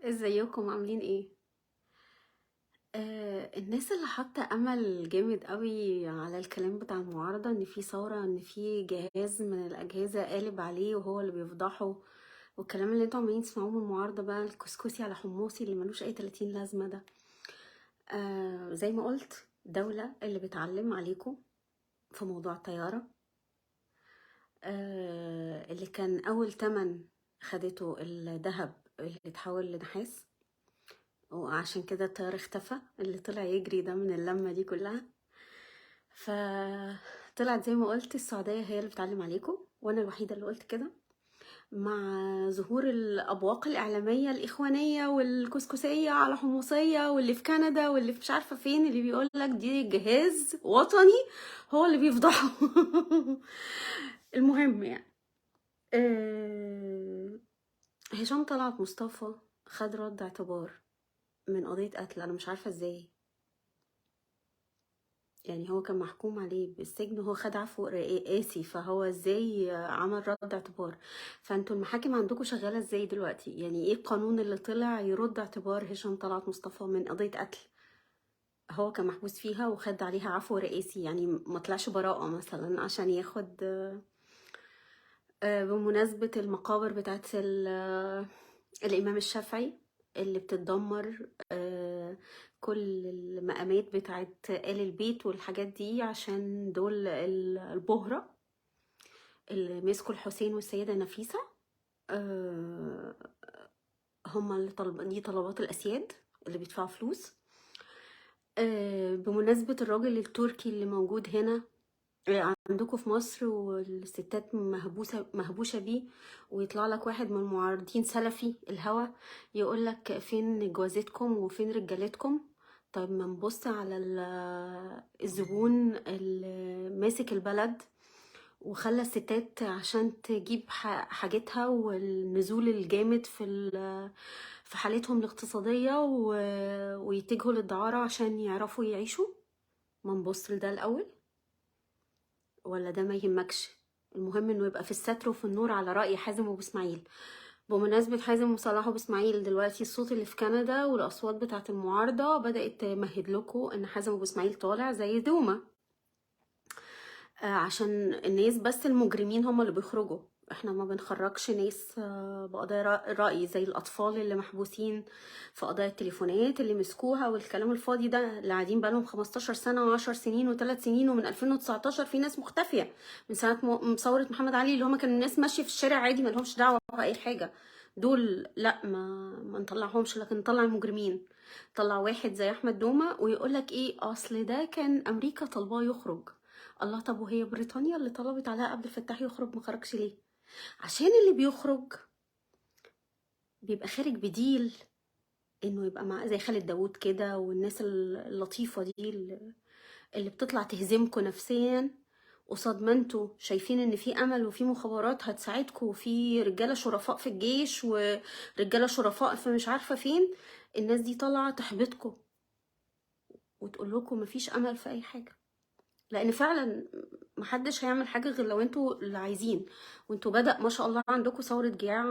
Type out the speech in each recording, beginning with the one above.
ازيكم عاملين ايه؟ الناس اللي حاطه امل جامد قوي على الكلام بتاع المعارضة، ان في ثوره، ان في جهاز من الاجهزة قالب عليه وهو اللي بيفضحه، والكلام اللي انتوا عمالين تسمعوه من المعارضة بقى الكسكسي على حموصي اللي ملوش اي 30 لازمه ده. زي ما قلت، دولة اللي بتعلم عليكم في موضوع الطياره، اللي كان اول تمن خدته الذهب اللي اتحول لنحاس، وعشان كده الطيار اختفى اللي طلع يجري ده من اللمة دي كلها. فطلعت زي ما قلت السعودية هي اللي بتعلم عليكم، وانا الوحيدة اللي قلت كده، مع ظهور الأبواق الإعلامية الإخوانية والكسكسية على حمصية، واللي في كندا واللي في مش عارفة فين، اللي بيقول لك دي جهاز وطني هو اللي بيفضحه. المهم يعني هشام طلعت مصطفى خد رد اعتبار من قضية قتل، أنا مش عارفة ازاي. يعني هو كان محكوم عليه بالسجن وهو خد عفو قاسي، فهو ازاي عمل رد اعتبار؟ فانتوا المحاكم عندكم شغالة ازاي دلوقتي؟ يعني ايه القانون اللي طلع يرد اعتبار هشام طلعت مصطفى من قضية قتل هو كان محبوس فيها وخد عليها عفو رئاسي؟ يعني ما طلعش براءة مثلا عشان ياخد. بمناسبة المقابر بتاعت الإمام الشافعي اللي بتتدمر، كل المقامات بتاعت آل البيت والحاجات دي، عشان دول البهرة اللي مسكوا الحسين والسيدة نفيسة، هم اللي طلب دي طلبات الأسياد اللي بيدفعوا فلوس. بمناسبة الراجل التركي اللي موجود هنا عندكم في مصر، والستات مهبوشة بيه، ويطلع لك واحد من المعارضين سلفي الهوى يقول لك فين جوازتكم وفين رجالتكم. طيب ما نبص على الزبون اللي ماسك البلد وخلى الستات عشان تجيب حاجتها، والنزول الجامد في حالتهم الاقتصادية، ويتجهوا للدعارة عشان يعرفوا يعيشوا. ما نبص لده الأول، ولا ده ما يهمكش؟ المهم انه يبقى في الستر وفي النور، على رأي حازم وابو اسماعيل. بمناسبة حازم وصلاح وابو اسماعيل، دلوقتي الصوت اللي في كندا والاصوات بتاعت المعارضة بدأت تمهد لكم ان حازم وابو اسماعيل طالع زي دومة، عشان الناس بس المجرمين هم اللي بيخرجوا، احنا ما بنخرجش ناس بقضايا رأي زي الأطفال اللي محبوسين في قضايا التليفونات اللي مسكوها والكلام الفاضي ده، اللي قاعدين بقالهم 15 سنة و10 سنين و3 سنين، ومن 2019 في ناس مختفية من سنة ثورة محمد علي، اللي هما كانوا الناس ماشية في الشارع عادي ما لهمش دعوة بأي حاجة. دول لا، ما نطلعهمش، لكن نطلع المجرمين. طلع واحد زي أحمد دومة ويقولك ايه، أصل ده كان أمريكا طالباه يخرج. الله، طب وهي بريطانيا اللي طلبت علاء عبد الفتاح يخرج ما خرجش ليه؟ عشان اللي بيخرج بيبقى خارج بديل انه يبقى مع زي خالد داوود كده، والناس اللطيفة دي اللي بتطلع تهزمكم نفسيا قصاد ما انتوا شايفين ان في امل وفي مخابرات هتساعدكم وفي رجالة شرفاء في الجيش ورجالة شرفاء في مش عارفة فين. الناس دي طالعة تحبطكم وتقول لكم مفيش امل في اي حاجة، لان فعلا محدش هيعمل حاجة غير لو انتوا اللي عايزين. وانتوا بدأ ما شاء الله عندكم ثورة جياع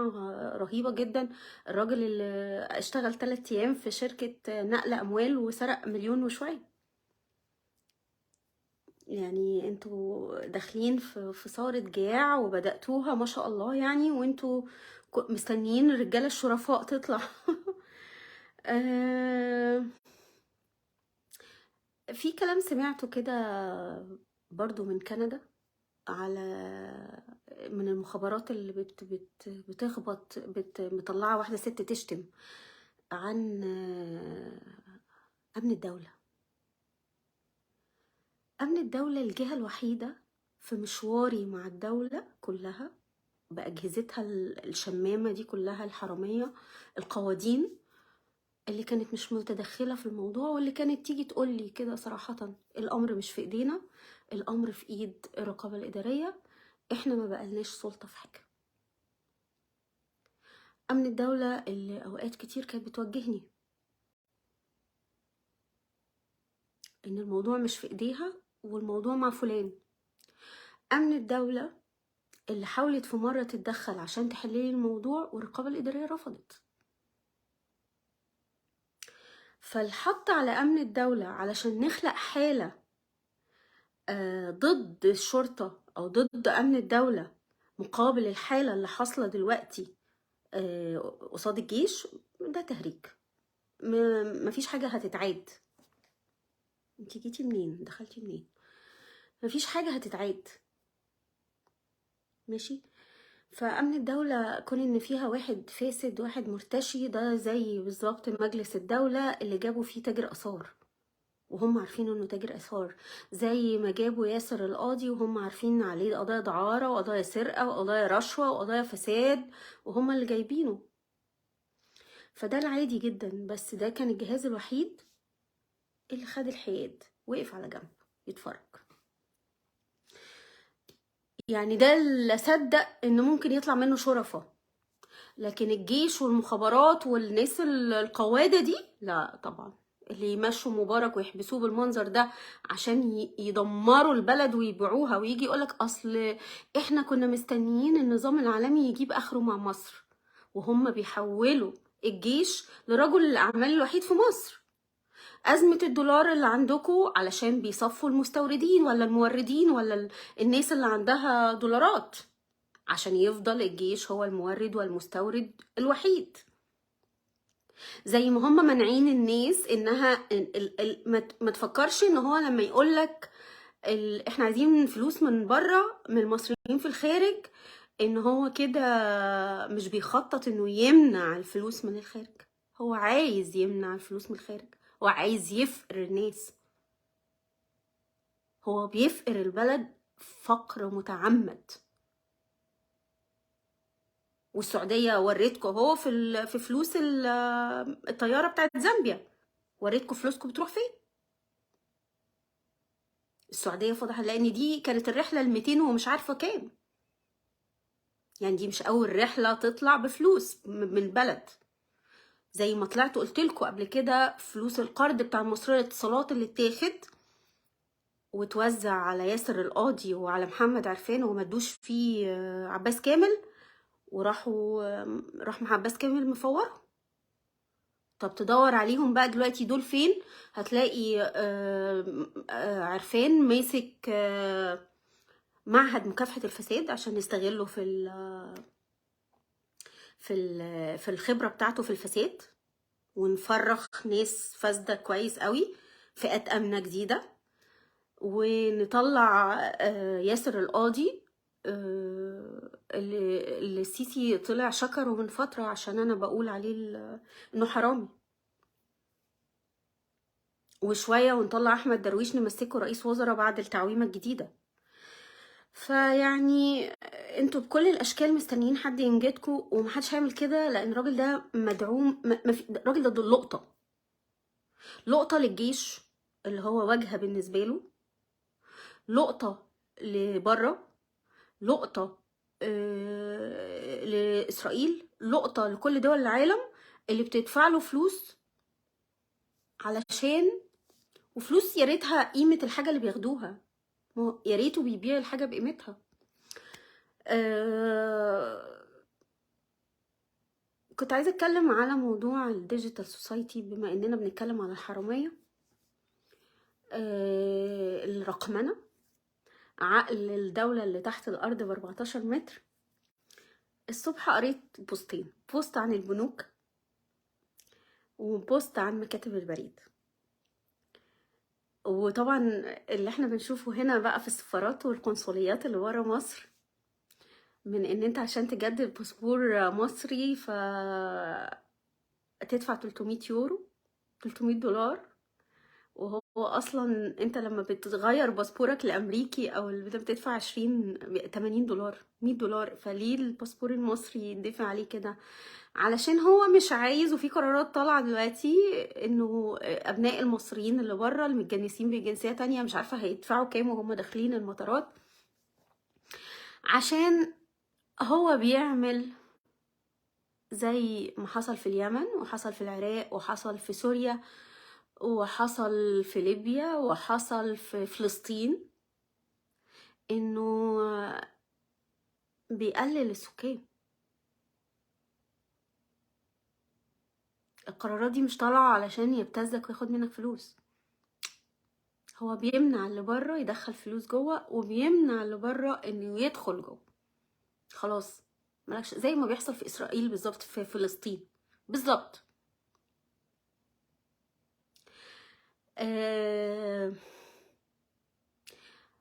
رهيبة جدا. الراجل اللي اشتغل 3 ايام في شركة نقل اموال وسرق مليون وشوية، يعني انتوا داخلين في ثورة جياع وبدأتوها ما شاء الله يعني، وانتوا مستنيين الرجالة الشرفاء تطلع. في كلام سمعته كده برضو من كندا، على من المخابرات اللي بت بت بتخبط، مطلعة واحدة ست تشتم عن أمن الدولة. أمن الدولة الجهة الوحيدة في مشواري مع الدولة كلها بأجهزتها الشمامة دي كلها، الحرامية القوادين، اللي كانت مش متدخلة في الموضوع، واللي كانت تيجي تقول لي كده صراحة الأمر مش في إيدينا، الأمر في إيد الرقابة الإدارية، إحنا ما بقالناش سلطة في حاجة. أمن الدولة اللي أوقات كتير كانت بتوجهني إن الموضوع مش في إيديها والموضوع مع فلان. أمن الدولة اللي حاولت في مرة تتدخل عشان تحللي الموضوع والرقابة الإدارية رفضت. فالحط على أمن الدولة علشان نخلق حالة ضد الشرطة أو ضد أمن الدولة مقابل الحالة اللي حاصلة دلوقتي قصاد الجيش، ده تهريج. مفيش حاجة هتتعاد. انتي جيتي منين؟ دخلتي منين؟ مفيش حاجة هتتعاد. ماشي. فأمن الدولة كون إن فيها واحد فاسد واحد مرتشي، ده زي بالظبط مجلس الدولة اللي جابوا فيه تاجر آثار وهم عارفين إنه تاجر آثار، زي ما جابوا ياسر القاضي وهم عارفين عليه قضايا دعارة وقضايا سرقة وقضايا رشوة وقضايا فساد وهم اللي جايبينه. فده العادي جدا، بس ده كان الجهاز الوحيد اللي خد الحياد وقف على جنب يتفرج. يعني ده اللي صدق انه ممكن يطلع منه شرفة، لكن الجيش والمخابرات والناس القوادة دي لا طبعا، اللي يمشوا مبارك ويحبسوه بالمنظر ده عشان يدمروا البلد ويبيعوها، ويجي يقولك اصل احنا كنا مستنيين النظام العالمي يجيب اخره مع مصر، وهم بيحولوا الجيش لرجل الاعمال الوحيد في مصر. أزمة الدولار اللي عندكم علشان بيصفوا المستوردين ولا الموردين ولا الناس اللي عندها دولارات، عشان يفضل الجيش هو المورد والمستورد الوحيد. زي ما هم مانعين الناس انها ما تفكرش ان هو لما يقولك احنا عايزين فلوس من بره من المصريين في الخارج، ان هو كده مش بيخطط انه يمنع الفلوس من الخارج. هو عايز يمنع الفلوس من الخارج، هو عايز يفقر الناس، هو بيفقر البلد فقر متعمد. والسعودية وريتكم اهو في فلوس الطيارة بتاعت زامبيا، وريتكم فلوسكم بتروح فين. السعودية فضحت، لأن دي كانت الرحلة 200 ومش عارفة كام، يعني دي مش أول رحلة تطلع بفلوس من البلد. زي ما طلعت قلت لكم قبل كده فلوس القرض بتاع المصرية للاتصالات اللي اتاخد وتوزع على ياسر القاضي وعلى محمد عرفان وما ادوش فيه عباس كامل، وراحوا راح مع عباس كامل مفوره. طب تدور عليهم بقى دلوقتي دول فين؟ هتلاقي عرفان ماسك معهد مكافحة الفساد عشان يستغله في الخبرة بتاعته في الفساد، ونفرخ ناس فاسدة كويس قوي، فئات أمنة جديدة، ونطلع ياسر القاضي اللي السيسي طلع شكره من فترة عشان أنا بقول عليه إنه حرامي، وشوية ونطلع أحمد درويش نمسكه رئيس وزراء بعد التعويمة الجديدة. فيعني انتوا بكل الاشكال مستنيين حد ينجدكوا، ومحدش هيعمل كده، لان الراجل ده مدعوم. الراجل ده لقطة، لقطة للجيش اللي هو واجهه بالنسبة له، لقطة لبره، لقطة لاسرائيل، لقطة لكل دول العالم اللي بتدفع له فلوس علشان، وفلوس يا ريتها قيمة الحاجة اللي بياخدوها، يا ريته بيبيع الحاجة بقيمتها. كنت عايزة اتكلم على موضوع ال digital society، بما اننا بنتكلم على الحرامية، الرقمنة، عقل الدولة اللي تحت الارض ب14 متر. الصبح قريت بوستين، post عن البنوك و post عن مكاتب البريد. وطبعا اللي احنا بنشوفه هنا بقى في السفارات والقنصليات اللي ورا مصر، من ان انت عشان تجدد باسبور مصري ف تدفع 300 يورو، 300 دولار، وهو اصلا انت لما بتغير باسبورك لامريكي او بتدفع 20 80 دولار 100 دولار. فليه الباسبور المصري يدفع عليه كده؟ علشان هو مش عايز. وفي قرارات طالعه دلوقتي انه ابناء المصريين اللي بره المتجنسين بجنسيه تانية مش عارفه هيدفعوا كام وهم داخلين المطارات، عشان هو بيعمل زي ما حصل في اليمن وحصل في العراق وحصل في سوريا وحصل في ليبيا وحصل في فلسطين، انه بيقلل السكان. القرارات دي مش طالعة علشان يبتزك وياخد منك فلوس. هو بيمنع اللي بره يدخل فلوس جوه، وبيمنع اللي بره انه يدخل جوه. خلاص مالكش، زي ما بيحصل في اسرائيل بالظبط، في فلسطين بالظبط.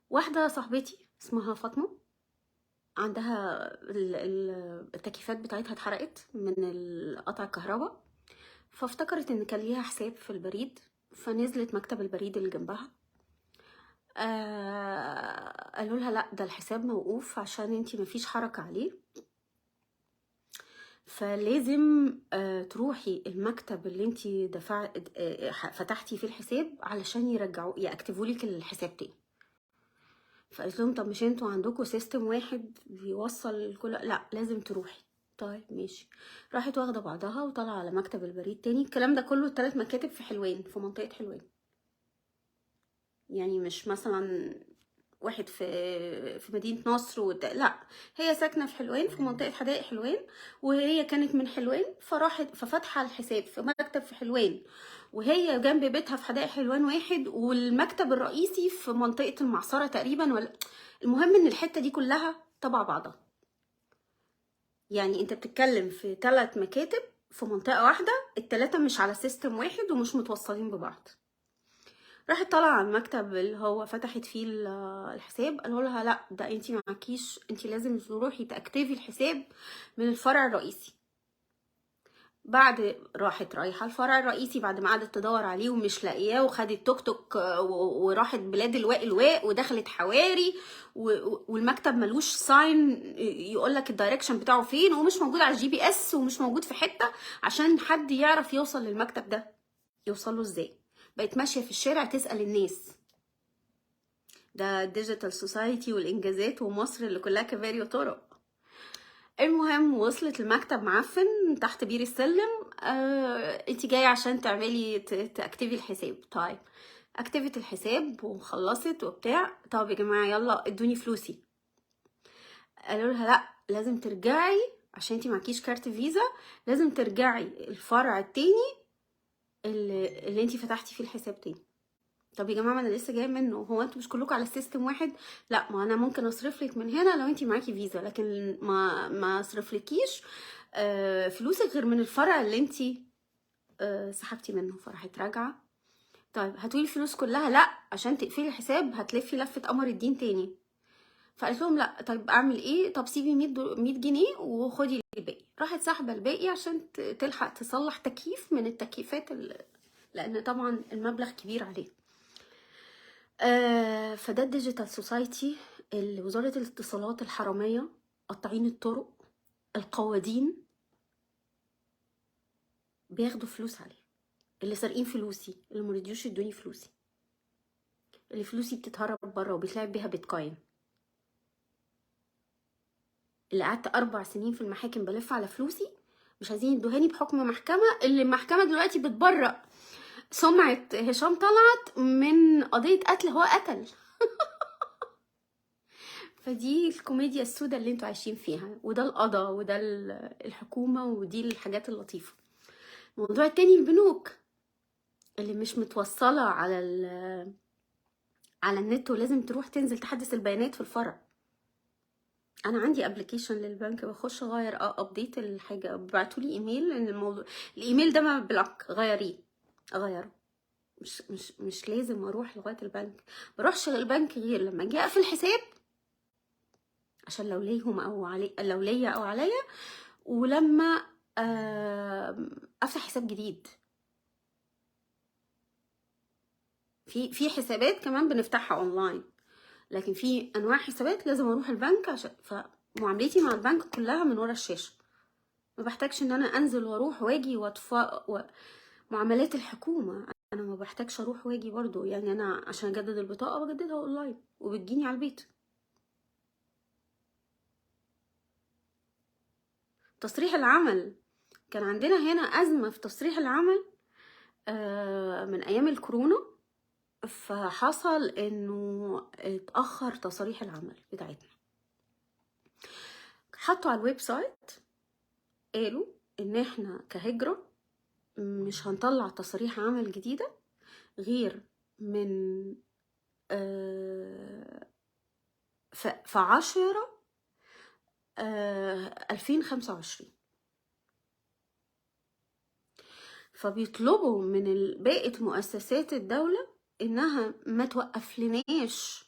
واحدة صاحبتي اسمها فاطمة عندها التكييفات بتاعتها اتحرقت من قطع الكهرباء، فافتكرت ان كان ليها حساب في البريد، فنزلت مكتب البريد اللي جنبها. قالوا لها لا ده الحساب موقوف عشان انتي مفيش حركة عليه، فلازم تروحي المكتب اللي انتي فتحتي فيه الحساب علشان يرجعوا يأكتفوا لك الحساب تاني. فقالت لهم طب مش انتوا عندكم system واحد بيوصل كل، لا لازم تروحي. طيب ماشي. راحت واخده بعضها وطالعه على مكتب البريد تاني. الكلام ده كله 3 مكاتب في حلوان، في منطقة حلوان، يعني مش مثلا واحد في مدينة نصر لا، هي ساكنة في حلوان، في منطقة حدائق حلوان، وهي كانت من حلوان، فراحت ففتحه الحساب في مكتب في حلوان، وهي جنب بيتها في حدائق حلوان واحد، والمكتب الرئيسي في منطقة المعصره تقريبا، ولا المهم ان الحتة دي كلها تبع بعضها. يعني انت بتتكلم في 3 مكاتب في منطقة واحدة، ال3 مش على system واحد ومش متوصلين ببعض. راحت طالعه على المكتب اللي هو فتحت فيه الحساب، قالوا لها لا ده انتي معكيش، انتي لازم تروحي تاكتيفي الحساب من الفرع الرئيسي. بعد راحت رايحة الفرع الرئيسي بعد ما قعدت تدور عليه ومش لاقياه، وخدت توك توك وراحت بلاد الواق الواق ودخلت حواري، والمكتب ملوش sign يقول لك ال direction بتاعه فين، ومش موجود على ال GPS، ومش موجود في حتة عشان حد يعرف يوصل للمكتب ده، يوصل له ازاي. بقت ماشية في الشارع تسال الناس. ده ال digital society والانجازات ومصر اللي كلها كباري وطرق. المهم وصلت المكتب معفن تحت بير السلم. انت جاية عشان تعملي تاكتيفي الحساب. طيب اكتيفت الحساب وخلصت وبتاع. طب يا جماعة يلا ادوني فلوسي. قالوا لها لا لازم ترجعي عشان انت معكيش كارت فيزا، لازم ترجعي الفرع التاني اللي انت فتحتي فيه الحساب تاني. طب يا جماعة ما انا لسه جاية منه، هو انتوا مش كلكم على ال system واحد؟ لا ما انا ممكن اصرف لك من هنا لو انت معاكي فيزا، لكن ما اصرفلكيش فلوسك غير من الفرع اللي انت سحبتي منه. فراحت راجعه. طيب هاتولي الفلوس كلها؟ لا عشان تقفلي الحساب هتلفي لفه قمر الدين تاني. فقالت لهم لا طيب اعمل ايه؟ طب سيبي 100 جنيه وخدي الباقي. راحت سحبه الباقي عشان تلحق تصلح تكييف من التكييفات، لان طبعا المبلغ كبير عليه. فده ال digital society اللي وزارة الاتصالات الحرامية قاطعين الطرق القوادين بياخدوا فلوس عليه، اللي سارقين فلوسي، اللي مرضيوش يدوني فلوسي، اللي فلوسي بتتهرب بره وبيتلعب بيها بيتكوين، اللي قعدت 4 سنين في المحاكم بلف على فلوسي مش عايزين يدوهاني بحكم محكمة، اللي المحكمة دلوقتي بتبرأ سمعة هشام طلعت من قضية قتل هو قتل. فدي الكوميديا السوداء اللي انتوا عايشين فيها، وده القضاء وده الحكومة ودي الحاجات اللطيفة. الموضوع التاني البنوك اللي مش متوصلة على النت، ولازم تروح تنزل تحدث البيانات في الفرع. انا عندي application للبنك، بخش اغير update الحاجة، بعتولي ايميل ان الموضوع الايميل ده ما block، غيريه، اغيره. مش مش مش لازم اروح لغاية البنك، بروحش البنك غير لما اجي اقفل حساب عشان لو ليهم او علي، لو ليا او عليا، ولما افتح حساب جديد. في حسابات كمان بنفتحها اونلاين، لكن في انواع حسابات لازم اروح البنك عشان، فمعاملتي مع البنك كلها من ورا الشاشة، ما بحتاجش ان انا انزل واروح واجي معاملات الحكومة انا ما بحتاجش اروح واجي برضو، يعني انا عشان اجدد البطاقة بجددها اونلاين وبتجيني على البيت. تصريح العمل كان عندنا هنا ازمة في تصريح العمل من ايام الكورونا، فحصل انه اتأخر تصاريح العمل بتاعتنا. حطوا على ال website قالوا ان احنا كهجرة مش هنطلع تصاريح عمل جديدة غير من في 10/2025. فبيطلبوا من باقي مؤسسات الدولة إنها ما توقف لناش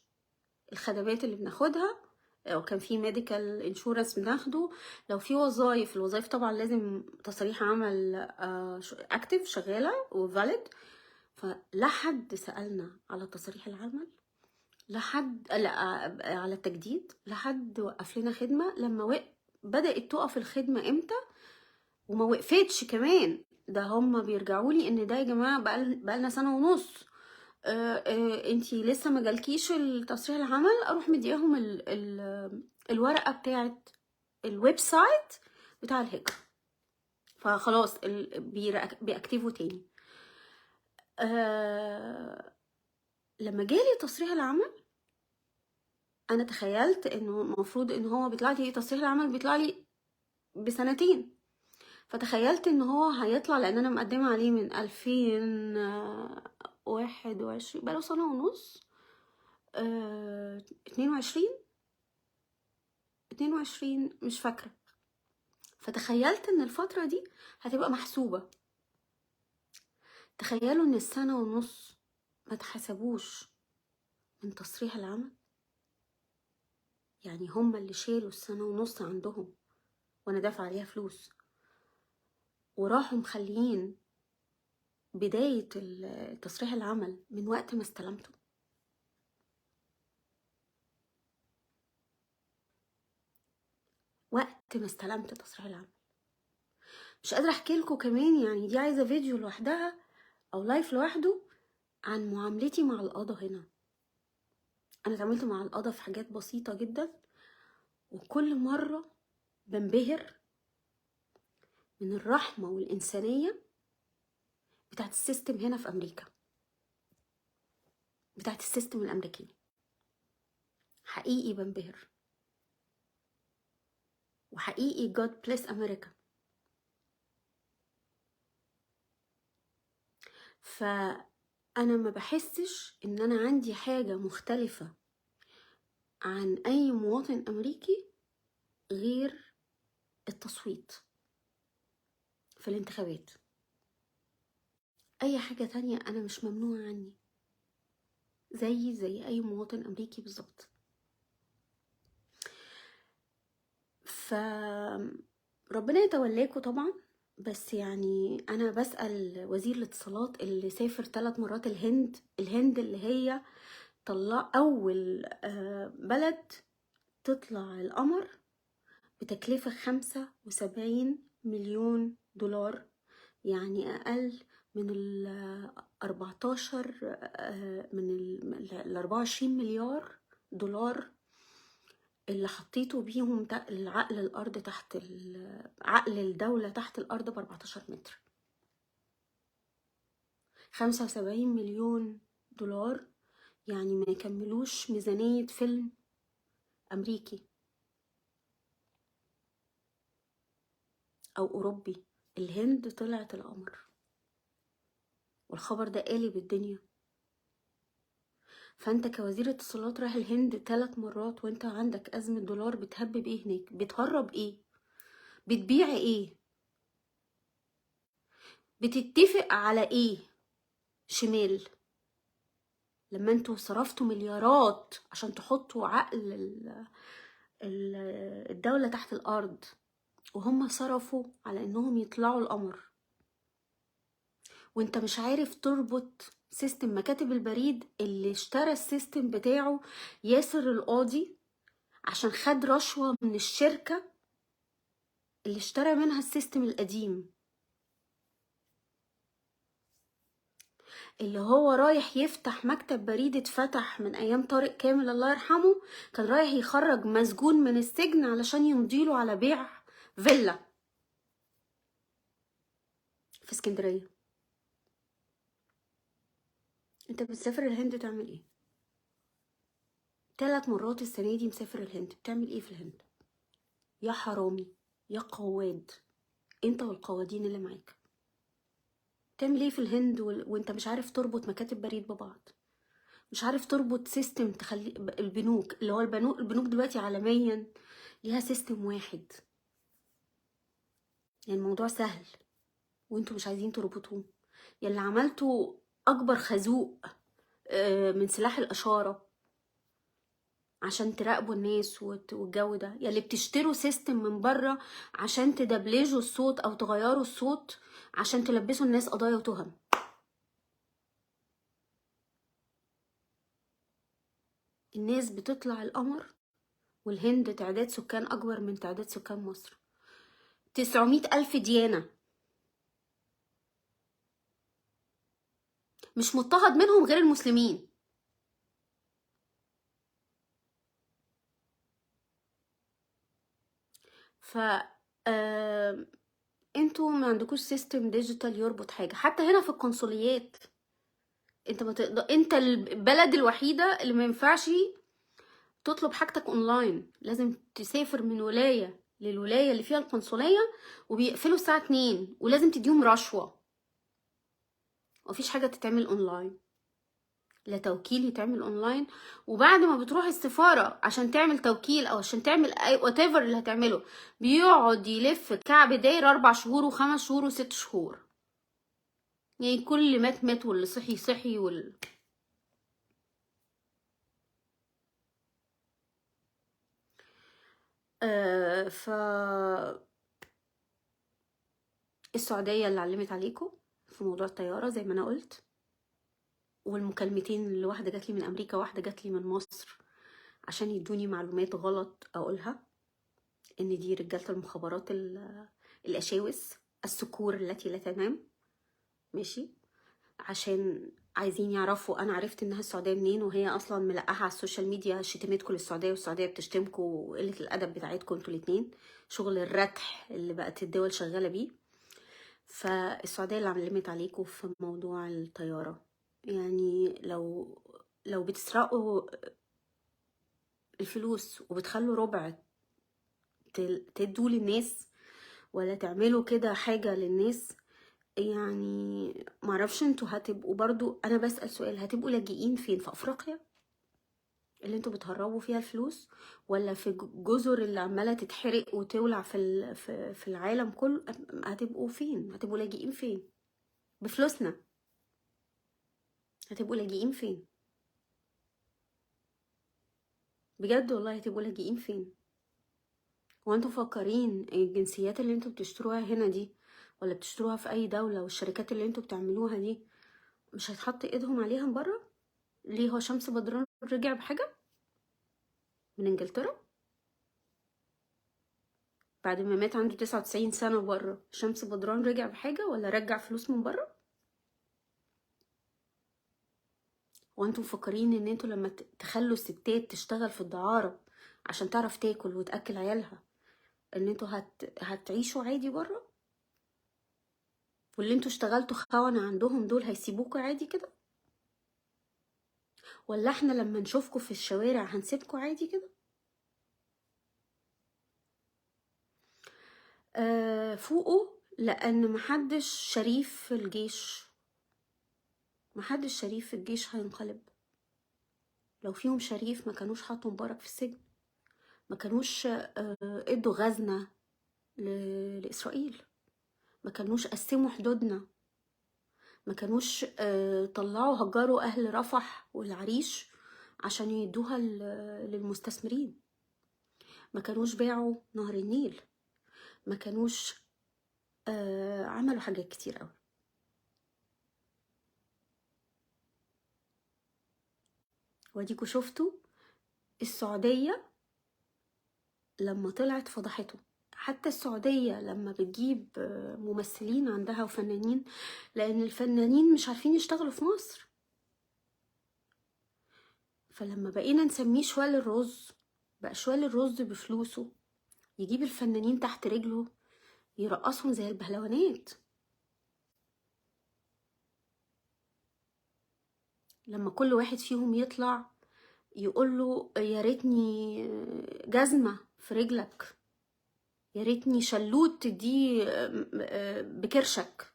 الخدمات اللي بناخدها. لو كان في medical insurance بناخده، لو في وظايف، الوظايف طبعا لازم تصريح عمل active شغالة و valid. فلا حد سألنا على تصريح العمل، لا حد لا على التجديد، لا حد وقف لنا خدمة. لما بدأت تقف الخدمة امتى وما وقفتش كمان، ده هما بيرجعوا لي ان ده يا جماعة بقالنا سنة ونص، انتي لسه ما جالكيش التصريح العمل. اروح مدياهم الورقة بتاعه ال website بتاع الهجرة، فخلاص بيأكتفوا تاني. لما جالي تصريح العمل انا تخيلت انه المفروض ان هو بيطلع لي تصريح العمل بيطلع لي بسنتين، فتخيلت ان هو هيطلع، لان انا مقدمه عليه من 2021، بقاله سنة ونص، 22 مش فاكره. فتخيلت ان الفترة دي هتبقى محسوبة. تخيلوا ان السنة ونص ما تحسبوش من تصريح العمل، يعني هما اللي شالوا السنة ونص عندهم وانا دافعه عليها فلوس، وراحوا مخليين بداية تصريح العمل من وقت ما استلمته. وقت ما استلمت تصريح العمل. مش قادرة احكي لكم كمان، يعني دي عايزة فيديو لوحدها او live لوحده عن معاملتي مع القضاء هنا. انا اتعاملت مع القضاء في حاجات بسيطة جدا، وكل مرة بنبهر من الرحمة والإنسانية بتاعت ال system هنا في أمريكا، بتاعت ال system الأمريكي. حقيقي بنبهر، وحقيقي God bless America. فأنا ما بحسش إن أنا عندي حاجة مختلفة عن أي مواطن أمريكي غير التصويت في الانتخابات. أي حاجة تانية أنا مش ممنوعة عني، زي أي مواطن أمريكي بالظبط. فربنا يتولاكوا طبعا. بس يعني أنا بسأل وزير الاتصالات اللي سافر 3 مرات الهند، الهند اللي هي طلع أول بلد تطلع القمر بتكلفة 75 مليون دولار، يعني أقل من ال 14 من ال 24 مليار دولار اللي حطيته بيهم العقل الأرض تحت عقل الدولة تحت الأرض ب 14 متر. 75 مليون دولار يعني ما يكملوش ميزانية فيلم أمريكي أو أوروبي. الهند طلعت القمر، والخبر ده قالب الدنيا. فانت كوزير اتصالات رايح الهند 3 مرات وانت عندك ازمة دولار، بتهبب ايه هناك؟ بتهرب ايه؟ بتبيع ايه؟ بتتفق على ايه شمال لما انتوا صرفتوا مليارات عشان تحطوا عقل الدولة تحت الارض، وهم صرفوا على انهم يطلعوا القمر، وانت مش عارف تربط system مكاتب البريد اللي اشترى ال system بتاعه ياسر القاضي عشان خد رشوة من الشركة اللي اشترى منها ال system القديم، اللي هو رايح يفتح مكتب بريد اتفتح من ايام طارق كامل الله يرحمه، كان رايح يخرج مسجون من السجن علشان يمضيله على بيع فيلا في اسكندرية. انت بتسافر الهند تعمل ايه؟ 3 مرات السنة دي مسافر الهند، بتعمل ايه في الهند؟ يا حرامي يا قواد، انت والقوادين اللي معاك. تعمل ايه في الهند وانت مش عارف تربط مكاتب بريد ببعض، مش عارف تربط system تخلي البنوك، اللي هو البنوك دلوقتي عالميا ليها system واحد، يعني الموضوع سهل وانتوا مش عايزين تربطوه. يلي عملتوا اكبر خازوق من سلاح الاشارة عشان تراقبوا الناس والجو ده، يلي بتشتروا system من بره عشان تدبلجوا الصوت او تغيروا الصوت عشان تلبسوا الناس قضايا وتهم. الناس بتطلع القمر، والهند تعداد سكان اكبر من تعداد سكان مصر، 900 ألف ديانة مش مضطهد منهم غير المسلمين. ف انتوا ما عندكوش system digital يربط حاجة. حتى هنا في القنصليات انت ما تقدر، انت البلد الوحيدة اللي ما ينفعش تطلب حاجتك اونلاين، لازم تسافر من ولاية للولاية اللي فيها القنصلية، وبيقفلوا الساعة 2، ولازم تديهم رشوة. مفيش حاجة تتعمل اونلاين، لا توكيل يتعمل اونلاين. وبعد ما بتروح السفارة عشان تعمل توكيل او عشان تعمل اي whatever اللي هتعمله، بيقعد يلف كعب داير 4 شهور و5 شهور و6 شهور. يعني كل مات مات، واللي صحي صحي، وال ف السعودية اللي علمت عليكم في موضوع الطيارة زي ما انا قلت، والمكالمتين اللي واحدة جات لي من امريكا واحدة جات لي من مصر عشان يدوني معلومات غلط اقولها، ان دي رجالة المخابرات الاشاوس السكور التي لا تنام، ماشي، عشان عايزين يعرفوا انا عرفت انها السعودية منين، وهي اصلا ملقاها على ال social media شتمتكم للسعودية والسعودية بتشتمكم وقلة الادب بتاعتكم انتوا الاتنين، شغل الرتح اللي بقت الدول شغالة بيه. فالسعودية اللي علمت عليكم في موضوع الطيارة، يعني لو بتسرقوا الفلوس وبتخلوا ربع تدوا للناس، ولا تعملوا كده حاجة للناس، يعني معرفش انتوا هتبقوا برضو، انا بسأل سؤال، هتبقوا لاجئين فين؟ في افريقيا اللي انتوا بتهربوا فيها الفلوس، ولا في الجزر اللي عمالة تتحرق وتولع في العالم كله؟ هتبقوا فين؟ هتبقوا لاجئين فين بفلوسنا؟ هتبقوا لاجئين فين بجد والله؟ هتبقوا لاجئين فين؟ هو انتوا مفكرين الجنسيات اللي انتوا بتشتروها هنا دي، ولا بتشتروها في اي دولة، والشركات اللي انتوا بتعملوها دي مش هيتحط ايدهم عليها من بره؟ ليه هو شمس بدران رجع بحاجة من انجلترا بعد ما مات عنده 99 سنة بره؟ شمس بدران رجع بحاجة ولا رجع فلوس من بره؟ وانتم مفكرين ان انتوا لما تخلوا الستات تشتغل في الدعارة عشان تعرف تاكل وتأكل عيالها، ان انتوا هتعيشوا عادي بره؟ واللي انتوا اشتغلتوا خونة عندهم دول هيسيبوكوا عادي كده؟ ولا احنا لما نشوفكوا في الشوارع هنسيبكوا عادي كده؟ فوقوا، لان محدش شريف في الجيش، محدش شريف في الجيش هينقلب. لو فيهم شريف ما كانوش حطوا مبارك في السجن، ما كانوش ادوا غزنة لإسرائيل، ما كانوش قسموا حدودنا، ما كانوش طلعوا هجروا أهل رفح والعريش عشان يدوها للمستثمرين، ما كانوش باعوا نهر النيل، ما كانوش عملوا حاجات كتير قوي. واديكوا شفتوا السعودية لما طلعت فضحته. حتى السعودية لما بتجيب ممثلين عندها وفنانين، لأن الفنانين مش عارفين يشتغلوا في مصر، فلما بقينا نسميه شوال الرز، بقى شوال الرز بفلوسه يجيب الفنانين تحت رجله يرقصهم زي البهلوانات. لما كل واحد فيهم يطلع يقول له يا ريتني جزمة في رجلك، يا ريتني شلوت دي بكرشك.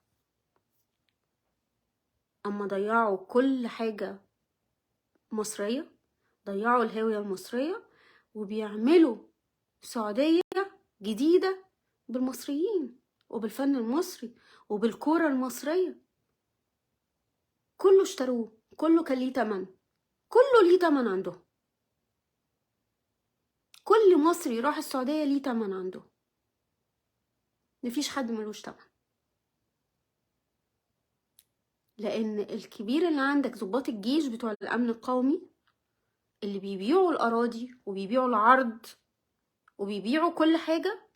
اما ضيعوا كل حاجة مصرية، ضيعوا الهوية المصرية، وبيعملوا سعودية جديدة بالمصريين وبالفن المصري وبالكورة المصرية. كله اشتروه، كله كان ليه تمن، كله ليه تمن عندهم. كل مصري راح السعودية ليه تمن عنده، مفيش حد ملوش تمن. لأن الكبير اللي عندك ضباط الجيش بتوع الأمن القومي اللي بيبيعوا الأراضي وبيبيعوا العرض وبيبيعوا كل حاجة،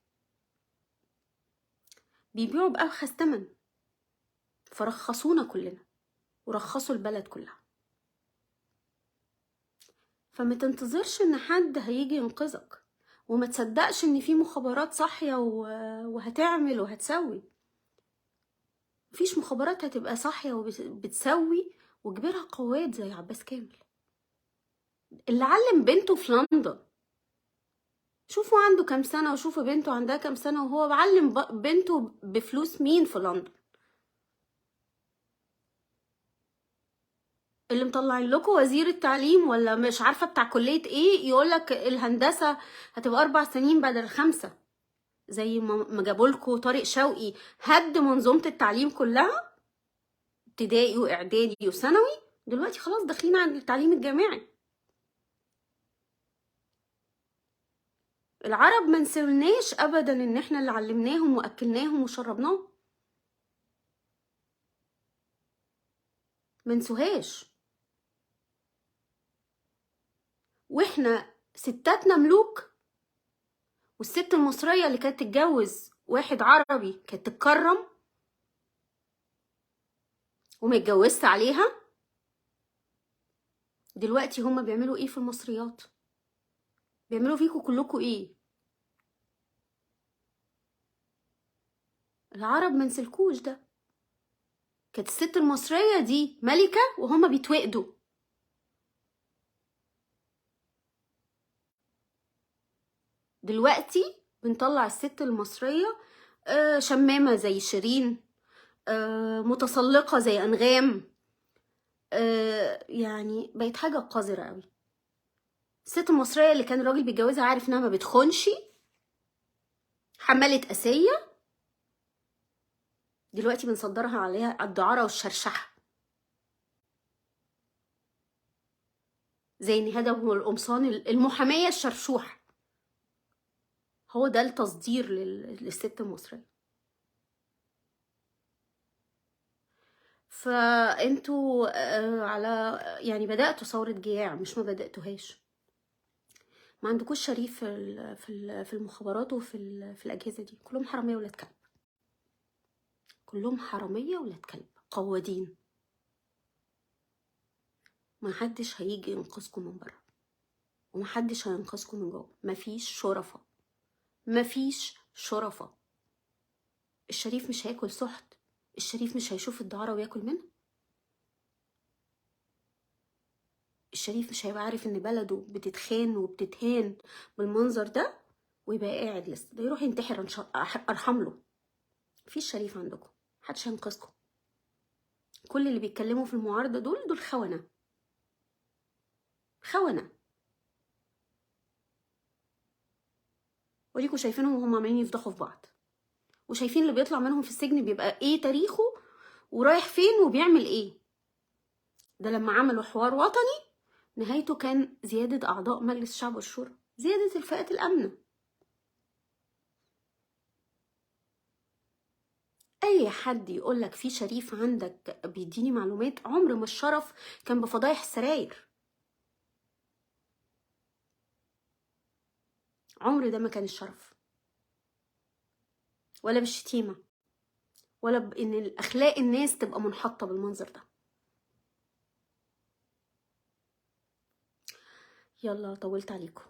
بيبيعوا بأرخص تمن. فرخصونا كلنا ورخصوا البلد كلها. فما تنتظرش ان حد هيجي ينقذك، وما تصدقش ان في مخابرات صاحية وهتعمل وهتسوي. مفيش مخابرات هتبقى صاحية وبتسوي وكبيرها قوات زي عباس كامل اللي علم بنته في لندن. شوفوا عنده كام سنة وشوفوا بنته عندها كام سنة، وهو بعلم بنته بفلوس مين في لندن؟ اللي مطلعين لكم وزير التعليم ولا مش عارفة بتاع كلية ايه يقولك الهندسة هتبقى 4 سنين بدل 5، زي ما جابوا لكم طارق شوقي هد منظومة التعليم كلها، ابتدائي واعدادي وثانوي. دلوقتي خلاص داخلين على التعليم الجامعي. العرب ما نسلناش ابدا ان احنا اللي علمناهم واكلناهم وشربناهم، ما نسوهاش. واحنا ستاتنا ملوك، والست المصرية اللي كانت تتجوز واحد عربي كانت تتكرم وما يتجوزش عليها. دلوقتي هما بيعملوا ايه في المصريات؟ بيعملوا فيكوا كلكوا ايه؟ العرب ما نسلكوش ده. كانت الست المصرية دي ملكة وهما بيتوقدوا. دلوقتي بنطلع الست المصرية شمامة زي شيرين، متسلقة زي أنغام، يعني بقت حاجة قذرة قوي. الست المصرية اللي كان الراجل بيتجوزها عارف انها ما بتخونش، حمالة قاسية، دلوقتي بنصدرها عليها الدعارة والشرشحة زي نهاد أبو القمصان المحامية الشرشوحة. هو ده التصدير للست المصرية. فانتوا على يعني بدأتوا ثورة جياع، مش ما بدأتوهاش. ما عندكوش شريف في المخابرات وفي في الأجهزة دي، كلهم حرامية ولاد كلب، كلهم حرامية ولاد كلب قوادين. ما حدش هيجي ينقذكم من بره، وما حدش هينقذكم من جوه. مفيش شرفة، مفيش شرفة. الشريف مش هياكل سحت، الشريف مش هيشوف الدعارة وياكل منها، الشريف مش هيبقى عارف ان بلده بتتخان وبتتهان بالمنظر ده ويبقى قاعد لسه، ده يروح ينتحر ارحم له. مفيش شريف عندكم، محدش هينقذكم. كل اللي بيتكلموا في المعارضة دول خونة، خونة. وليكوا شايفينهم وهم عمالين يفضحوا في بعض، وشايفين اللي بيطلع منهم في السجن بيبقى ايه تاريخه ورايح فين وبيعمل ايه. ده لما عملوا حوار وطني نهايته كان زيادة أعضاء مجلس الشعب والشورى، زيادة الفئات الأمنة. أي حد يقولك في شريف عندك بيديني معلومات، عمر ما الشرف كان بفضايح السراير، عمر ده ما كان الشرف، ولا بالشتيمة، ولا بإن الأخلاق الناس تبقى منحطة بالمنظر ده. يلا طولت عليكم.